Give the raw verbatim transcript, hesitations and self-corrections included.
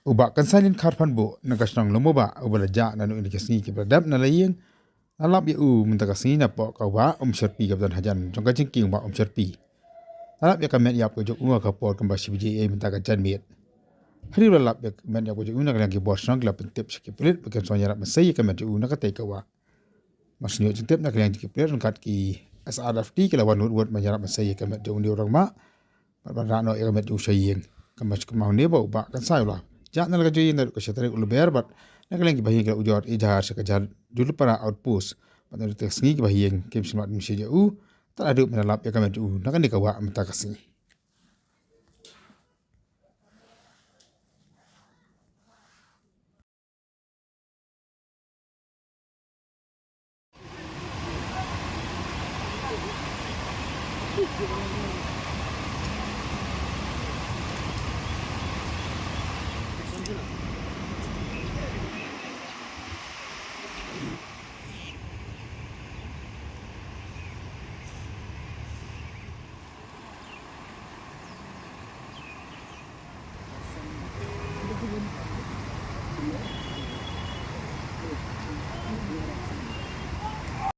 U Bah Kynsan Lyngkhar Phanbuh na ka shnong Lum U Bah, uba la jah naduh kine ki sngi kiba la dep na la ïing, la lap ïa u mynta ka sngi napoh ka wah Umshyrpi kaba don hajan jong ka jingkieng wah Umshyrpi. La lap ïa ka met ïap ka jong u ha ka por kumba shi baje eiei mynta ka janmiet. Hadien ba la lap ïa ka met ïap ka jong u, na ka liang ki bor shnong ki la pyntip sha ki pulit ba kin sa ïarap mansei ïa ka met jong u na katei ka wah. Mar shu ïoh jingtip na ka liang jong ki pulit, ryngkat ki S R F T ki la wan wut wut ban ïarap mansei ïa ka met jong une u rangbah bad ban rah noh ïa ka met jong u sha ïing. Kumba shu kynmaw ne ba u Bah Kynsan u la jah na la ka jong ïing naduh ka shi tarik u Lber bad na ka liang ki bahaïing ki la ujor ïa jhar sha ka jhar Juluppara Outpost bad naduh kine ki sngi ki bahaïing kim shym la ïoh shuh ïa u tad haduh ban da lap ïa ka met jong u na kane ka wah mynta ka sngi.